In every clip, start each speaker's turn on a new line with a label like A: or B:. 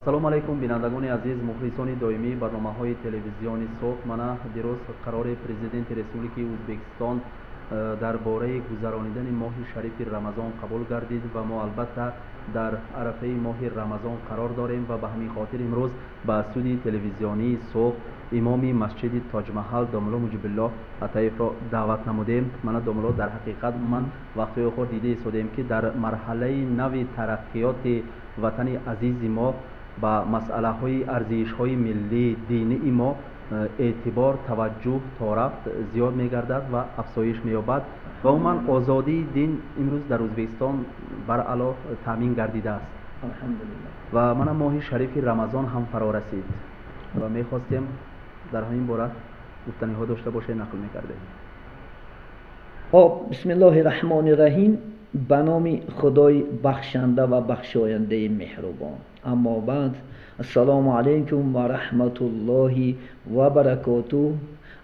A: Салом алайкум, бинандагони азиз, мухлисони доимии барномаҳои телевизиони Суғд. Мана дирӯз қарори Президенти Республикаи Ӯзбекистон дар бораи гузаронидани моҳи шарифи Рамазон қабул гардид ва мо албатта дар арафаи моҳи Рамазон қарор дорем ва ба ҳамин хотир имрӯз ба студияи телевизионии Суғд имоми масҷиди Тоҷмаҳал домулло Муҷибулло Атаевро даъват намудем. Мана домулло, дар ҳақиқат ман вақтҳои охир дида истодем, ки дар марҳалаи нави тараққиёти ватани азизи мо ба масъалаҳои арзишҳои миллӣ, динии мо эътибор, таваҷҷӯҳ торафт зиёд мегардад ва афзоиш меёбад ва умуман озодии дин имрӯз дар Ӯзбекистон бараъло таъмин гардидааст. Ва мана моҳи шарифи Рамазон ҳам фаро расид ва мехостем дар ҳамин бора гуфтаниҳо дошта бошед, нақл мекардем.
B: Хоб, бисмиллоҳи раҳмони раҳим, ба номи Худои бахшанда ва бахшояндаи меҳрубон. Аммо баъд, ассалому алайкум ва раҳматуллоҳи ва баракотуҳ.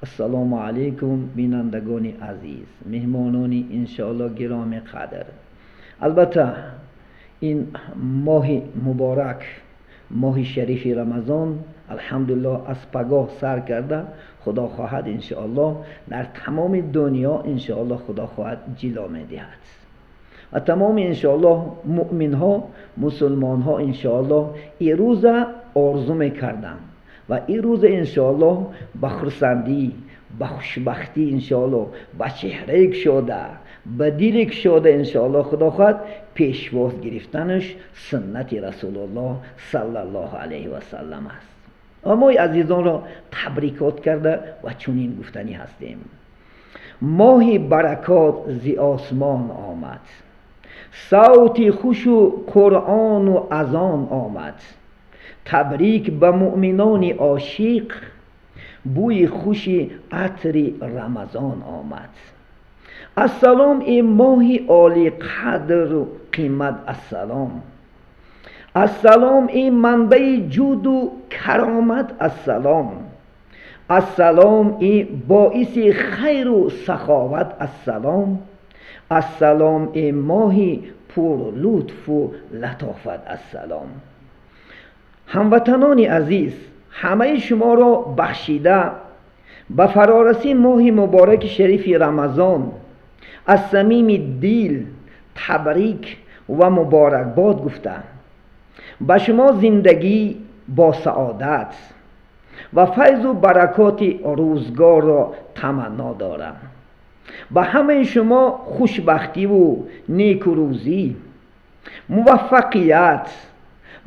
B: Ассалому алайкум, бинандагони азиз, меҳмонони иншоаллоҳ гироми қадр. Албатта ин моҳи муборак, моҳи шарифи Рамазон, алҳамдулиллоҳ, аз пагоҳ сар карда, Худо хоҳад иншоаллоҳ дар тамоми дунё иншоаллоҳ Худо хоҳад ҷило медиҳад ва тамоми иншоаллоҳ муъминҳо, мусулмонҳо иншоаллоҳ ин рӯза орзу мекарданд ва ин рӯза иншоаллоҳ ба хурсандӣ, ба хушбахтӣ, иншоаллоҳ ба чеҳраи кушода, ба дили кушода иншоаллоҳ Худо хоҳад пешвоз гирифтанаш суннати Расулуллоҳ саллаллоҳу алайҳи васаллам аст. Ва мо азизонро табрикот карда ва чунин гуфтанӣ ҳастем: моҳи баракот зи осмон омад, савти хушу Қуръону азон омад, табрик ба муъминони ошиқ, бӯи хуши атри Рамазон омад. Ассалом, ин моҳи олиқадру қимат, ассалом, ассалом, ин манбаи ҷуду каромат, ассалом, ассалом, ин боиси хайру саховат, ассалом, ассалом, ин моҳи пурлутфу латофат, ассалом. Ҳамватанони азиз, ҳамаи шуморо бахшида ба фарорасии моҳи мубораки шарифи Рамазон аз самими дил табрик ва муборакбод гуфта, ба шумо зиндагӣ бо саодат ва файзу баракоти рӯзгорро таманно дорам. Ба ҳамаи шумо хушбахтиву некурӯзӣ, муваффақият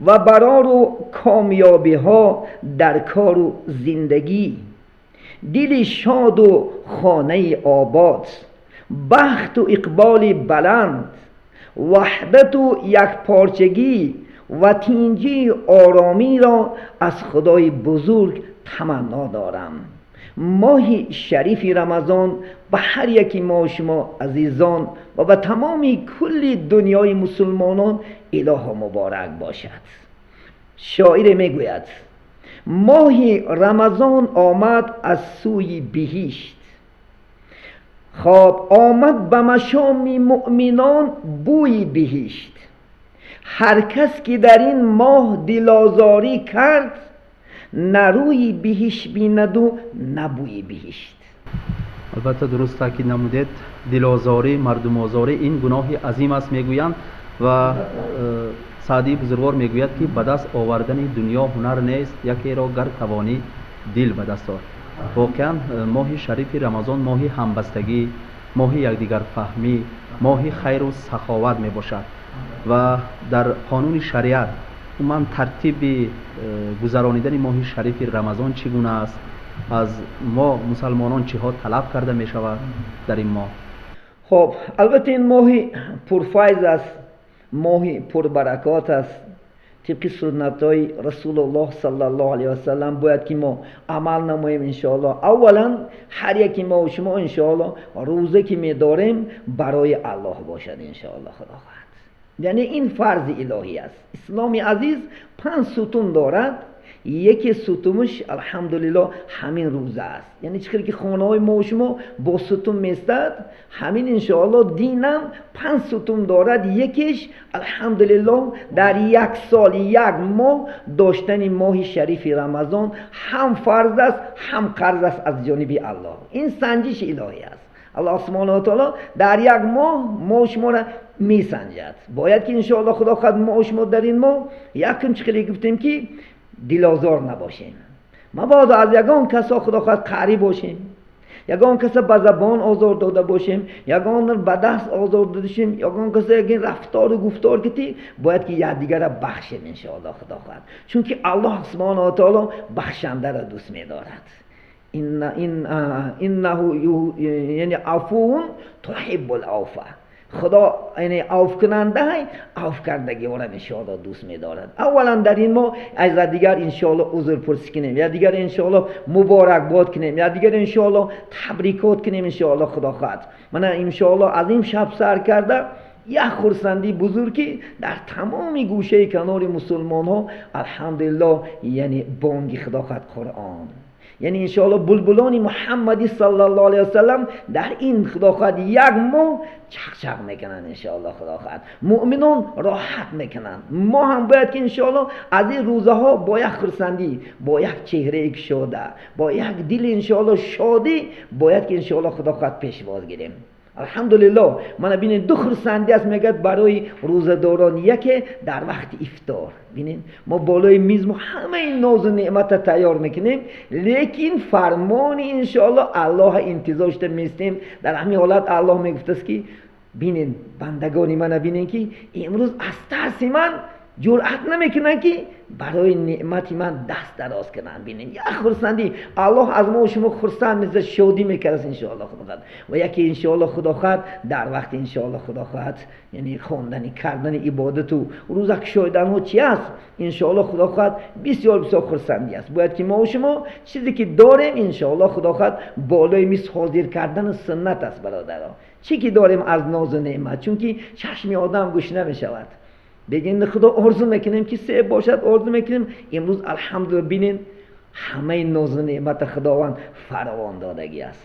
B: ва барору комёбиҳо дар кору зиндагӣ, дили шоду хонаи обод, бахту иқболи баланд, ваҳдату якпорчагӣ ва тинҷию оромиро аз Худои бузург таманно дорам. Моҳи шарифи Рамазон ба ҳар яки мо шумо азизон ва ба тамоми кулли дунёи мусулмонон илоҳо муборак бошад. Шоире мегӯяд: моҳи Рамазон омад аз сӯи биҳишт, хоб омад ба машоми муъминон бӯи биҳишт. Ҳар кас ки дар ин моҳ дилозорӣ кард, на рӯи биҳишт бинаду на бӯи биҳишт.
A: Албатта дуруст таъкид намудед, дилозорӣ, мардумозорӣ ин гуноҳи азим аст мегӯянд ва Саъдии бузургвор мегӯяд, ки ба даст овардани дунё ҳунар нест, якеро гар тавонӣ дил ба даст ор. Воқеан моҳи шарифи Рамазон моҳи ҳамбастагӣ, моҳи якдигарфаҳмӣ, моҳи хайру саховат мебошад ва дар қонуни шариат умуман тартиби гузаронидани моҳи шарифи Рамазон чӣ гуна аст? Аз мо мусалмонон чиҳо талаб карда мешавад дар ин моҳ?
B: Хоб, албатта ин моҳи пурфайз аст, моҳи пурбаракот аст. Тибқи суннатҳои Расулуллоҳ саллаллоҳу алайҳи васаллам бояд ки мо амал намоем иншоаллоҳ. Аввалан ҳар яки мо шумо иншоаллоҳ рӯза ки медорем барои Аллоҳ бошад иншоаллоҳ Худо хоҳад. Яъне ин фарзи илоҳӣ аст. Исломи азиз 5 сутун дорад. Яке сутумаш алҳамдулиллоҳ ҳамин рӯза аст. Яъне чӣ хел ки хонаҳои мо шумо бо сутун местад, ҳамин иншоаллоҳ динам 5 сутун дорад. Якеш алҳамдулиллоҳ дар як сол як моҳ доштани моҳи шарифи Рамазон ҳам фарз аст, ҳам қарз аст аз ҷониби Аллоҳ. Ин санҷиши илоҳӣ аст. Аллоҳ субҳонаҳу ва таоло дар як моҳ мо шуморо месанҷад. Бояд ки иншоаллоҳ Худо хоҳад мо шумо дар ин моҳ якум чӣ хеле гуфтем ки дилозор набошем, мабодо аз ягон касо Худо хоҳад қарӣ бошем, ягон каса ба забон озор дода бошем, ягон ба даст озор дода бошем, ягон каса ягон рафтору гуфтор кити, бояд ки якдигарро бахшем иншоаллоҳ Худо хоҳад. Чунки Аллоҳ субҳонаҳу ва таоло бахшандаро дӯст медорад. Иннаҳу яъне афувун туҳиббул афва. Худо яъне афвкунанда, афвкардагиҳоро иншоаллоҳ дӯст медорад. Аввалан дар ин моҳ аз дигар иншоаллоҳ узрпурсӣ кунем, я дигар иншоаллоҳ муборакбод кунем, я дигар иншоаллоҳ табрикот кунем иншоаллоҳ Худо хоҳад. Мана иншоаллоҳ аз ин шаб сар карда як хурсандии бузург ки дар тамоми гӯшаи канори мусулмонҳо алҳамдулиллоҳ яъне бонги Худо хоҳад Қуръон. Яъне иншоаллоҳ булбулони Муҳаммади саллаллоҳу алайҳи васаллам дар ин Худо хоҳад як моҳ чақчақ мекунанд иншоаллоҳ Худо хоҳад. Муъминон роҳат мекунанд. Мо ҳам бояд ки иншоаллоҳ аз ин рӯзаҳо бо як хурсандӣ, бо як чеҳраи кушода, бо як дили иншоаллоҳ шодӣ бояд ки иншоаллоҳ Худо хоҳад пешвоз гирем. Алҳамдулиллоҳ мана бинед ду хурсандӣ аст мегӯяд барои рӯзадорон. Яке дар вақти ифтор. Бинед мо болои миз мо ҳамаи нозу неъматро тайёр мекунем, лекин фармони иншоаллоҳ Аллоҳ интизор шуда местем. Дар ҳамин ҳолат Аллоҳ мегуфтааст ки бинед бандагони мана бинед ки имрӯз аз тарси ман ҷуръат намекунанд ки барои неъмати ман даст дароз кунанд. Бинед як хурсандӣ Аллоҳ аз мо шумо хурсанд мезад, шодӣ мекард иншоаллоҳ Худо хоҳад. Ва яке иншоаллоҳ Худо хоҳад дар вақти иншоаллоҳ Худо хоҳад яъне хондани кардани ибодату рӯза кушоиданҳо чи аст иншоаллоҳ Худо хоҳад бисёр бисёр хурсандӣ аст. Бояд ки мо шумо чизе ки дорем иншоаллоҳ Худо хоҳад болои миз ҳозир кардани суннат аст бародаро. Чӣ ки дорем аз нозу неъмат, чунки чашми одам гӯш намешавад. Бегин Худо орзу мекунем ки себ бошад, орзу мекунем. Имрӯз алҳамдулиллоҳ бинед ҳамаи нозу неъмати Худованд фаровон додагӣ аст.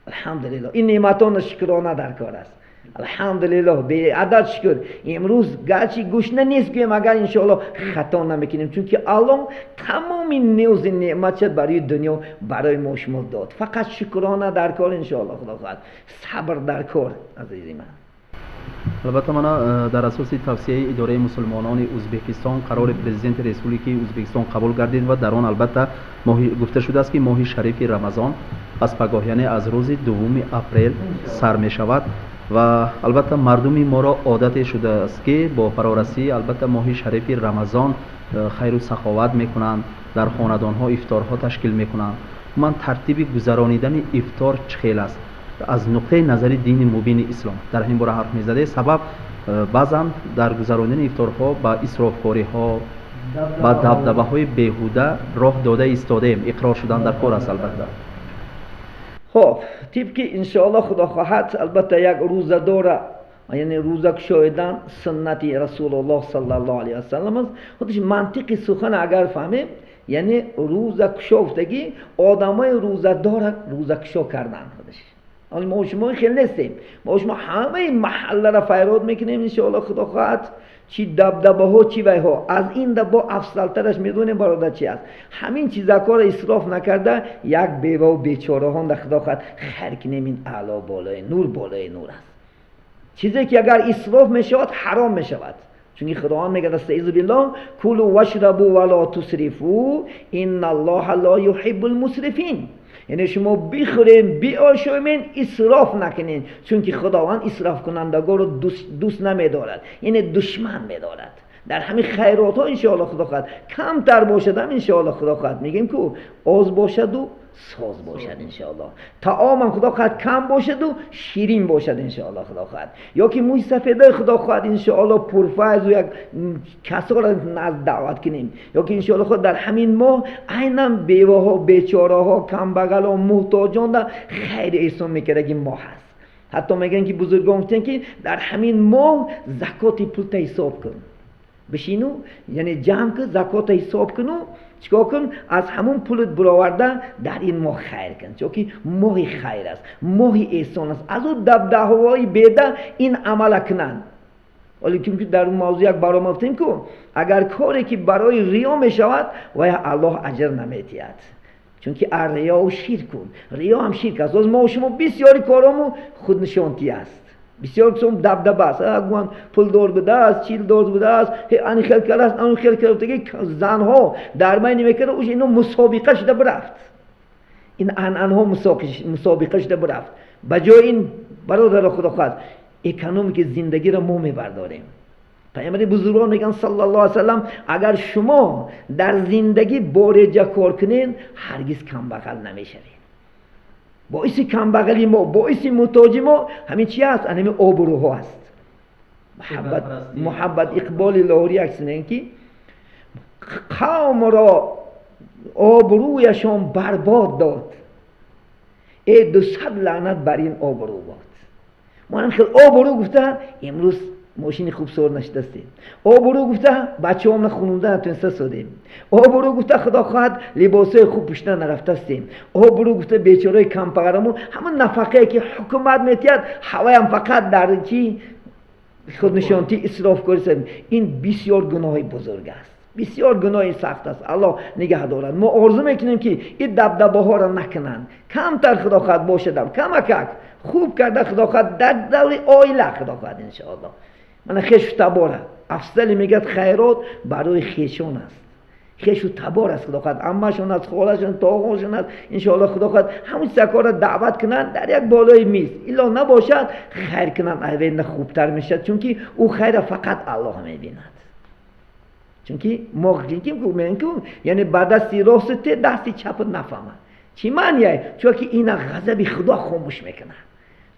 B: Алҳамдулиллоҳ ин неъматонро шукрона дар кор аст. Алҳамдулиллоҳ беадад шукр. Имрӯз гарчи гӯшна нест гӯем, агар иншоаллоҳ хато намекунем, чунки Аллоҳ тамоми нӯзи неъматша барои дунё барои мо шумо дод. Фақат шукрона дар кор иншоаллоҳ Худо хоҳад, сабр дар кор азизи ман.
A: Албатта мана дар асоси тавсияи идораи мусулмонони Ӯзбекистон қарори президенти Республикаи Ӯзбекистон қабул гардид ва дар он албатта гуфта шудааст ки моҳи шарифи Рамазон аз пагоҳ, яъне аз рӯзи 2 апрел сар мешавад ва албатта мардуми моро одате шудааст ки бо фарорасии албатта моҳи шарифи Рамазон хайру саховат мекунанд, дар хонадонҳо ифторҳо ташкил мекунанд. Ман тартиби гузаронидани ифтор чӣ хел аст аз нуқтаи назари дини мубини ислом дар ҳамин бора ҳарф мезадед? Сабаб баъзан дар гузаронидани ифторҳо ба исрофкориҳо, ба дабдабаҳои беҳуда роҳ дода истодаем. Иқрор шудан дар кор аст албатта.
B: Хоб, тибқи иншоаллоҳ Худо хоҳад албатта як рӯзадора, яъне рӯза кушоидан суннати Расулуллоҳ саллаллоҳу алайҳи васаллам аст. Худаш мантиқи сухан агар фаҳмем, яъне рӯза кушофтагӣ одамои рӯзадора рӯзакушо кардан худаш. Ҳоло мо шумо хел нестем. Мо шумо ҳамаи маҳалларо файрод мекунем иншоаллоҳ Худо хоҳад, чӣ дабдабаҳо, чӣ вайҳо. Аз ин бо афзалтараш медонем бародар чи аст. Ҳамин чизакҳоро исроф накарда як беваву бечораҳон дар Худо хоҳад хайр кунем. Ин аъло болои нур, болои нур аст. Чизе ки агар исроф мешавад ҳаром мешавад. Чунки Худованд мегӯяд астаизу биллоҳ кулу вашрабу вала тусрифу инналлоҳа ла юҳиббул мусрифин. Яъне шумо бихӯрен, биошомен, исроф накунен, чунки Худованд исрофкунандагонро дӯст намедорад, яъне душман медорад. Дар ҳамин хайротҳо иншоаллоҳ Худо хоҳад камтар бошад ҳам иншоаллоҳ Худо хоҳад мегӯем ку оз бошаду соз бошад иншоаллоҳ, таомам Худо хоҳад кам бошаду ширин бошад иншоаллоҳ Худо хоҳад, ё ки мӯи сафедаи Худо хоҳад иншоаллоҳ пурфайзу як касоро назд даъват кунем, ё ки иншоаллоҳ Худо дар ҳамин моҳ айнан беваҳо, бечораҳо, камбағалҳо, муҳтоҷонда хайри эҳсон мекардаги моҳ аст. Ҳатто мегӯянд ки бузургон гуфтанд ки дар ҳамин моҳ закоти пулта ҳисоб кун. Бишину, яъне ҷамъ кун, закота ҳисоб куну, чикор кун, аз ҳамун пулат бароварда дар ин моҳ хайр кун, чунки моҳи хайр аст, моҳи эҳсон аст. Аз ӯ дабдаҳои беда ин амала кунанд. Вале чунки дар мавзӯъ як барома гуфтем ку, агар коре ки барои риё мешавад, вая Аллоҳ аҷр наметиҳад. Чунки риё ширкун, риё ҳам ширк аст. Боз мо шумо бисёри коромо худнишонтӣ аст. Бисёр қисм дабдаба аст. Гумон пулдор будааст, чилдор будааст, ани хел кардааст, ан хел кардааст. Занҳо дар майни мекарда, уж ино мусобиқа шуда бирафт. Ин анъанҳо мусобиқа шуда бирафт. Ба ҷои ин бародаро худо хоҳад, экономики зиндагиро мо мебардорем. Паёмбари бузургвор мегӯянд саллаллоҳу алайҳи васаллам, агар шумо дар зиндагӣ бореҷа кор кунед, ҳаргиз камбағал намешавед. Боиси камбағали мо, боиси муҳтоҷи мо ҳамин чи аст? Ҳамин обрӯҳо аст. Муҳаббат Иқболи Лоҳурӣ як чиз ки қавмро обрӯяшон барбод дод, э 200 лаънат бар ин обрӯ бод. Мо ҳам хел обрӯ гуфта имрӯз мошини хуб савор нашидастем, обрӯ гуфта бачаҳомна хунунда натуниста содем, обрӯ гуфта худо хоҳад либосҳои хуб пӯшида нарафтастем, обрӯ гуфта бечораи кампағарамон ҳамон нафақае ки ҳукумат метиҳад, ҳаваям фақат дар чи худнишонтӣ исрофкорӣ. Ин бисёр гуноҳи бузург аст, бисёр гуноҳи сахт аст. Аллоҳ нигаҳ дорад. Мо орзу мекунем ки ин дабдабаҳоро накунанд, камтар худо хоҳад бошадам, камакак хуб карда худо хоҳад дар даври оила худо хоҳад иншоаллоҳ. Мана хешу табора афзале мегӯяд хайрот барои хешон аст, хешу табор аст худо хоҳад, аммашон аст, холашон, тоғошон аст. Иншоаллоҳ худо хоҳад ҳамун чизакорро даъват кунанд дар як болои миз, илло набошад хайр кунанд, айвена хубтар мешавад, чунки ӯ хайра фақат Аллоҳ мебинад. Чунки мо мегӯем, яъне ба дасти рости те дасти чапат нафаҳмад. Чӣ маънияй? Чунки ина ғазаби Худо хомӯш мекунад.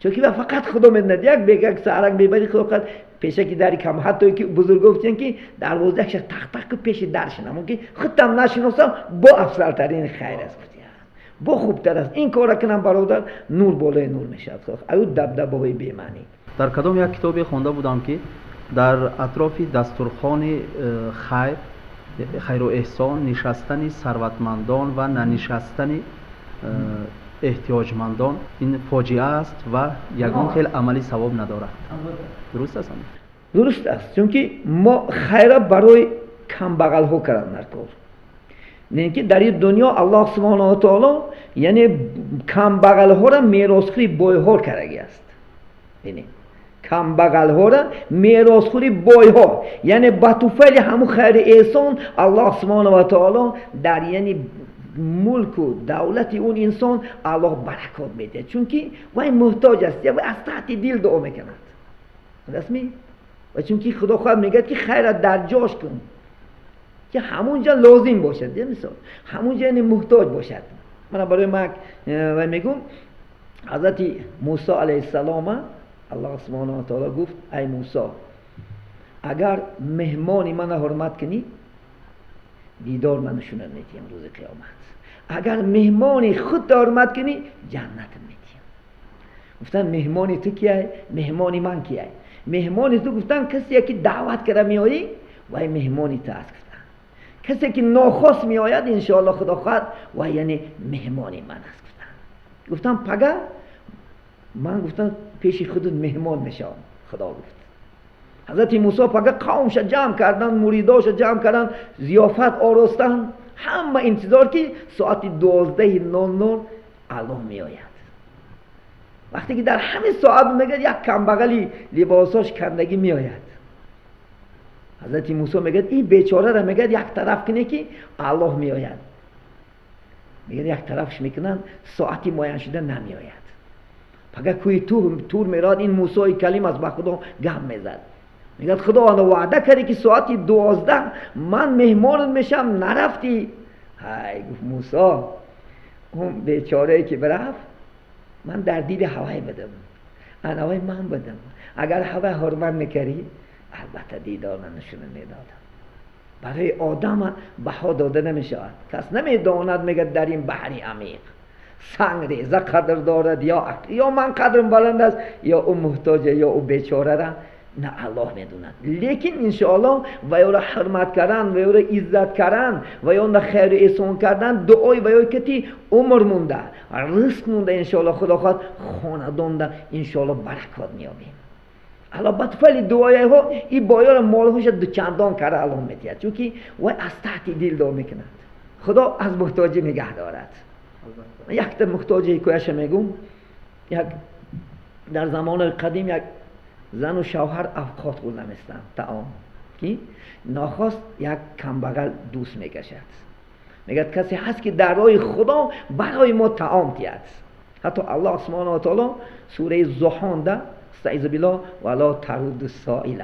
B: Чунки ва фақат Худо медонад. Як бегак сарак мебари худо хоҳад пешаки дари кам, ҳатто ки бузурго гуфтанд ки дарвозааш тақ-тақ ку пеши дар шинам, мумкин худам нашиносам, бо афзалтарин хайр аст, бо хубтар аст. Ин корро кунам бародар, нур болои нур мешавад. Аю дабдабаҳои бемаънӣ.
A: Дар кадом як китобе хонда будам ки дар атрофи дастурхони хайр, хайру эҳсон нишастани сарватмандон ва нанишастани эҳтиёҷмандон ин фоҷиа аст ва ягон хел амали савоб надорад. Дуруст аст?
B: Дуруст аст, чунки мо хайра барои камбағалҳо кардан дар кор. Не ки дар ин дунё Аллоҳ субҳонаҳу ва таоло яъне камбағалҳоро меросхӯри бойҳо кардаги аст. Бинед, камбағалҳоро меросхӯри бойҳо, яъне ба туфайли ҳамун хайри эҳсон Аллоҳ субҳонаҳу ва таоло дар яъне мулку давлати он инсон Аллоҳ баракот медиҳад, чунки вай муҳтоҷ аст, вай аз таҳти дил дуо мекунад. Расми? Ва чунки Худо хоҳад мегӯяд ки хайра дар ҷош кун, ки ҳамун ҷо лозим бошад, мисол ҳамун ҷо яъне муҳтоҷ бошад. Мана барои ман вай мегӯм, ҳазрати Мусо алайҳиссалом Аллоҳ субҳонаҳу ва таоло гуфт: ай Мусо, агар меҳмони мана ҳурмат кунӣ, дидор ман нишонат медиҳам рӯзи қиёмат. Агар меҳмони худро ҳурмат кунӣ, ҷаннатат медиҳам. Гуфтанд меҳмони ту кияй? Меҳмони ман кияй? Меҳмони ту гуфтанд касе ки даъват карда меоӣ, вай меҳмони ту аст. Гуфтанд касе ки нохост меояд, иншоаллоҳ худо хоҳад, вай яъне меҳмони ман аст. Гуфтанд, гуфтанд пага ман гуфтам пеши худат меҳмон мешавам. Худо гуфт. Ҳазрати Мусо пага қавмша ҷамъ карданд, муридоша ҷамъ карданд, зиёфат оростанд. Ҳама интизор ки соати 12:00 Аллоҳ меояд. Вақте ки дар ҳамин соат мегӯяд як камбағали либосош кандагӣ меояд. Ҳазрати Мусо мегӯяд ин бечораро мегӯяд як тараф куне ки Аллоҳ меояд. Мегӯяд як тарафш мекунанд, соати муайян шуда намеояд. Пага кӯи Тур меравад, ин Мусои Калим аст, ба Худо гап мезад. Мегӯяд Худо ваъда кардӣ ки соати 12 ман меҳмонат мешавам, нарафтӣ. Ҳай, гуфт Мусо, он бечорае ки бирафт, ман дар дили ҳавай будам, ан ҳавай ман будам. Агар ҳавай ҳурмат мекардӣ, албатта дидор ман нишона медодам. Барои одам баҳо дода намешавад. Кас намедонад, мегӯяд дар ин баҳри амиқ санг реза қадр дорад, ё ман қадрам баланд аст, ё ӯ муҳтоҷа, ё ӯ бечорара. На Аллоҳ медонад. Лекин иншоаллоҳ ва ёро ҳурмат кардан, ва ёро иззат кардан, ва ёро хайру эҳсон кардан, дуои ва ёро кати умр монда, ризқ монда, иншоаллоҳ Худо хоҳад хонадонда иншоаллоҳ баракот меёбем. Аллоҳ ба туфайли дуояҳо и боёро молҳоша дучандон карда Аллоҳ медиҳад, чунки вай аз таҳти дил дуо мекунад. Худо аз муҳтоҷӣ нигаҳ дорад. Якта муҳтоҷи ҳикояша мегӯм. Як дар замони қадим як зану шавҳар авқот хӯрда местанд таом, ки нохост як камбағал дӯст мекашад. Мегӯяд касе ҳаст ки дар роҳи Худо барои мо таом диҳад. Ҳатто Аллоҳ субҳонаҳу ва таоло сураи Зуҳонда استعیذ بالله ولا ترد السائل،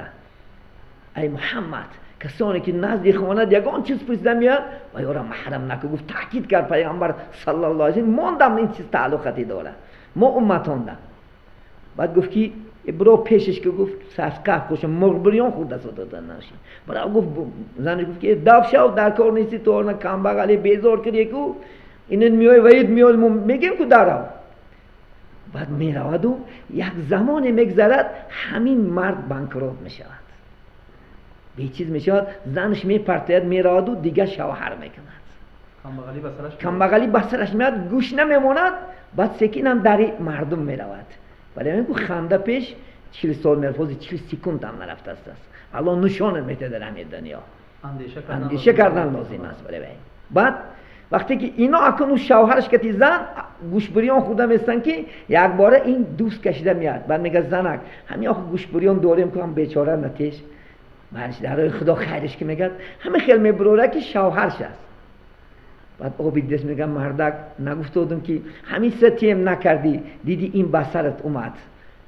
B: ای محمد کسانی که نزد خانه یگان چیز پرسیده میاد و یارا محرم نکن. گفت تاکید کرد پیامبر صلی الله علیه و ماندم این چیز تعلقاتی داره ما امتانده. بعد گفت که برو پیشش که گفت سرقه خوش مرغ بریان خورده دادن نشی. برای گفت زنش گفت که دف شو در کار نیستی تو نه کمبغلی بیزار کردی کو اینن میای وید میای میگیم که درو. بعد میرود و یک زمان میگذرد همین مرد بانکروت میشود، به چیز میشود، زنش میپرتید میرود و دیگه شوهر میکند. کمبغلی به سرش میاد، گوش نمیماند. بعد سکین هم در مردم میرود. ولی میگو خنده پیش 40 سال میرفوز 40 سکوند هم نرفته است. الله نشان میده در همین دنیا. اندیشه کردن لازم است. ولی بعد وقتی که اینا اکنون شوهرش که زن گوش بریان خورده میستن که یک باره این دوست کشیده میاد. بعد میگه زنک همین آخه گوش بریان داریم که هم بیچاره نتیش برش در راه خدا خیرش که میگه همه خیلی میبروره که شوهرش است. بعد آبی دست میگه مردک نگفتم که همین ستیم نکردی دیدی این بسرت اومد.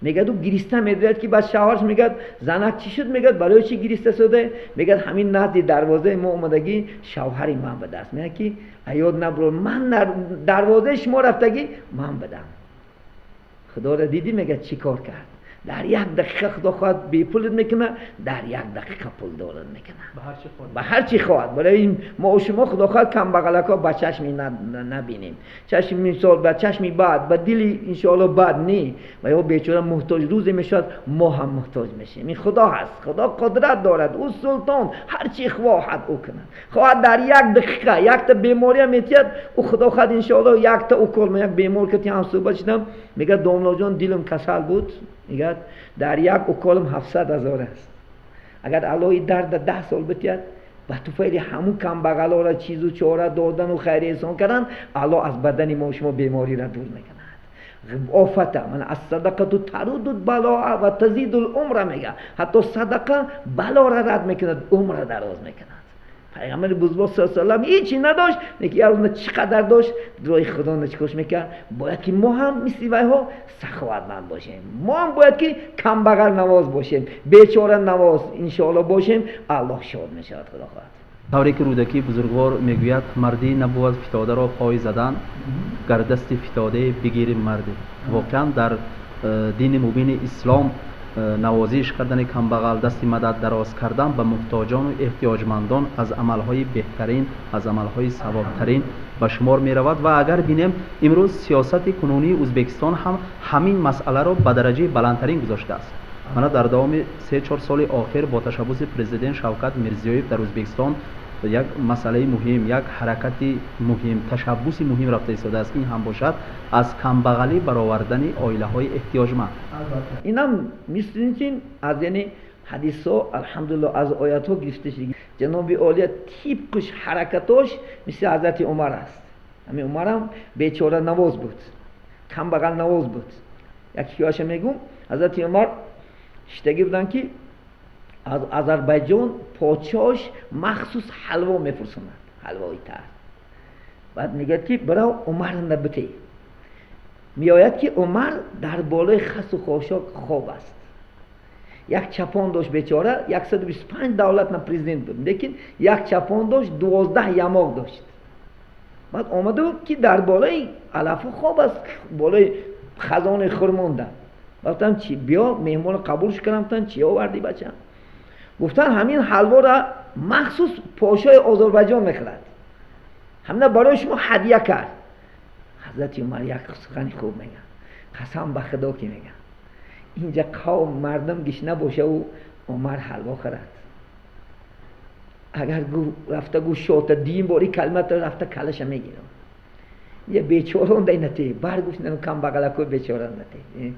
B: میگه دو گریسته میداد که بعد شوهرش میگه زنک چی شد؟ میگه برای چی گریسته شده؟ میگه همین نزد دروازه ما اومدگی شوهری من به دست. میگه که ایاد نبرو من دروازه شما رفتگی من بدم. خدا را دیدی؟ میگه چی کار کرد؟ در یک دقیقه خدا خواهد بی پولت میکنه، در یک دقیقه پول دارت میکنه، به هر چی خواهد. برای این ما و شما خدا خواهد کم بغلکا با چشمی نبینیم، چشم مثال با چشمی بد، با دلی انشاءالله بد نی و یا بیچاره محتاج روزی میشد ما هم محتاج میشیم. این خدا هست، خدا قدرت دارد، او سلطان، هر چی خواهد او کند. خواهد در یک دقیقه یک تا بیماری هم میتید او خدا خواهد انشاءالله یک تا او کل. یک بیمار که هم صحبت شدم میگه داملا جان دلم کسل بود، میگه در یک اکالم 700,000 است. اگر الله درد 10 سال بتید به توفیل همون کم بغلا را چیز و چاره دادن و خیر احسان کردن، الله از بدن ما و شما بیماری را دور میکند. آفته من از صدقه تو ترود البلاء و تزید العمر میگه، حتی صدقه بلا را رد میکند، عمر را دراز میکند. پیغمبر بزرگ صلی الله علیه و هیچی نداشت، لیکن یه روز چقدر داشت درای خدا نچکش میکرد. باید که ما هم مثل ویها سخاوتمند باشیم، ما هم باید که کم بغل نواز باشیم، بیچاره نواز انشاءالله باشیم، الله شاد میشود خدا خواهد.
A: тавре ки Рӯдакӣ бузургвор мегӯяд, мардӣ набувад фитодаро пой задан, гар дасти фитодае бигири мардӣ. Воқеан дар дини мубини ислом навозиш кардани камбағал, дасти мадад дароз кардан ба муҳтоҷону эҳтиёҷмандон аз амалҳои беҳтарин, аз амалҳои савобтарин ба шумор меравад. Ва агар бинем имрӯз сиёсати кунунии Ӯзбекистон ҳам ҳамин масъаларо ба дараҷаи баландтарин гузоштааст. Мана дар давоми 3-4 соли охир бо ташаббуси президент Шавкат Мирзиёев дар Ӯзбекистон як масъалаи муҳим, як ҳаракати муҳим, ташаббуси муҳим рафта истодааст. Ин ҳам бошад аз камбағалӣ баровардани оилаҳои эҳтиёҷманд.
B: Инам мисли чин аз яъне ҳадисҳо алҳамдулиллоҳ аз оятҳо гирифта шуд. Ҷаноби олия тибқиш ҳаракатош мисли ҳазрати Умар аст. Ҳамин Умарам бечора навоз буд, камбағал навоз буд. Як ҳикояша мегӯм, ҳазрати Умар шиштагӣ буданд ки аз Азербайҷон подшоҳш махсус ҳалво мепурсонад, ҳалвои тар. Баъд мегӯяд ки бирав Умарна битей. Меояд ки Умар дар болои хасу хошок хоб аст. Як чапон дошт бечора, 125 давлат на президент буд, лекин як чапон дошт, 12 ямоқ дошт. Баъд омаду ки дар болои алафо хоб аст, болои хазони хурмонда. Гуфтам чи биё меҳмонро қабулш кардам, гуфтам чи овардӣ бачам? Гуфтан ҳамин ҳалворо махсус подшоҳи Озарбайҷон мехӯрад, ҳамина барои шумо ҳадия кард. Ҳазрати Умар як сухани хуб мегӯяд, қасам ба худо ки мегӯяд, Инҷа қавм мардум гишна боша, ӯ Умар ҳалво хӯрад. Агар рафта гӯ шота дим бори калимата рафта калаша мегирам. Я бечорон дай нате, баргӯш нану камбағалакои бечора нате.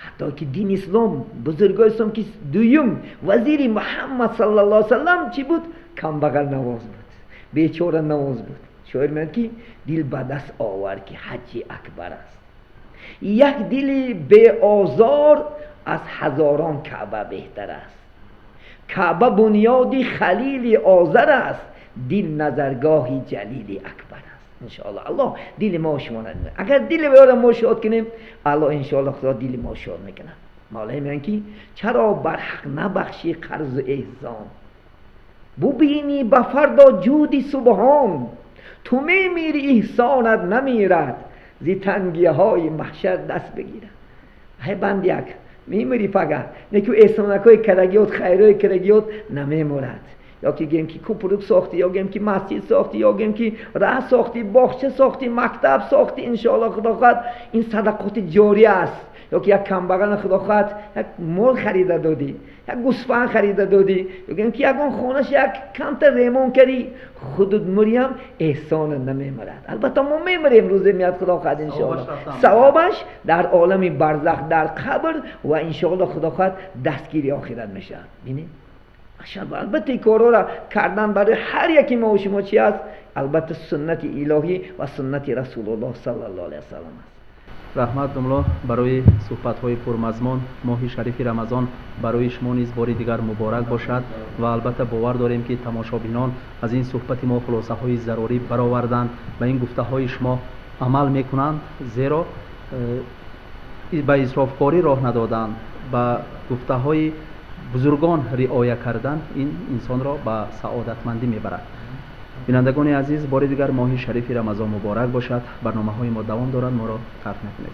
B: Ҳатто ки дин ислом, бузургои ислом ки дуюм вазири Муҳаммад саллаллоҳу алайҳи васаллам чӣ буд? Камбағал навоз буд, бечора навоз буд. Шоир мегӯяд ки дил ба даст овар ки ҳаҷҷи акбар аст. Як дили беозор аз ҳазорон Каъба беҳтар аст. Каъба бунёди Халили Озар аст, дил назаргоҳи Ҷалили Акбар аст. Иншоаллоҳ Аллоҳ дили мо шумо надиҳад. Агар дили вайро мо шод кунем, Аллоҳ иншоаллоҳ Худо дили мо шод мекунад. Мавлои мегӯянд ки чаро бар ҳақ набахшӣ қарзу эҳсон, бубинӣ ба фардо ҷуди субҳон, ту мемири эҳсонат намирад, зи тангиҳои маҳшар даст бигирад. Ҳай банд як мемири пага, неку эҳсонакҳои карагиёт, хайрҳои карагиёт намемурад. Ё ки гӯем ки купрук сохтӣ, ё гӯем ки масҷид сохтӣ, ё гӯем ки раҳ сохтӣ, боғча сохтӣ, мактаб сохтӣ, иншоаллоҳ Худо хоҳад ин садақоти ҷория аст. Ё ки як камбағал Худо хоҳад як мол харида додӣ, як гӯсфанд харида додӣ, ё гӯем ки ягон хонаш як камтар ремон кардӣ, худут мурям эҳсона намемурад. Албатта мо мемирем, рӯзе меяд Худо хоҳад иншоаллоҳ. Савобаш дар олами барзах, дар қабр ва иншоаллоҳ Худо хоҳад дастгири охират мешавад. Бинед? Албатта ин корҳоро кардан барои ҳар яки мо шумо чи аст? Албатта суннати илоҳӣ ва суннати Расулуллоҳ саллаллоҳу алайҳи васаллам аст.
A: Раҳмат домло барои суҳбатҳои пурмазмун. Моҳи шарифи Рамазон барои шумо низ бори дигар муборак бошад ва албатта бовар дорем ки тамошобинон аз ин суҳбати мо хулосаҳои зарурӣ бароварданд ва ин гуфтаҳои шумо амал мекунанд, зеро ба исрофкорӣ роҳ надоданд, ба гуфтаҳои бузургон риоя кардан ин инсонро ба саодатмандӣ мебарад. Бинандагони азиз, бори дигар моҳи шарифи Рамазон муборак бошад. Барномаҳои мо давом дорад, моро тарк накунед.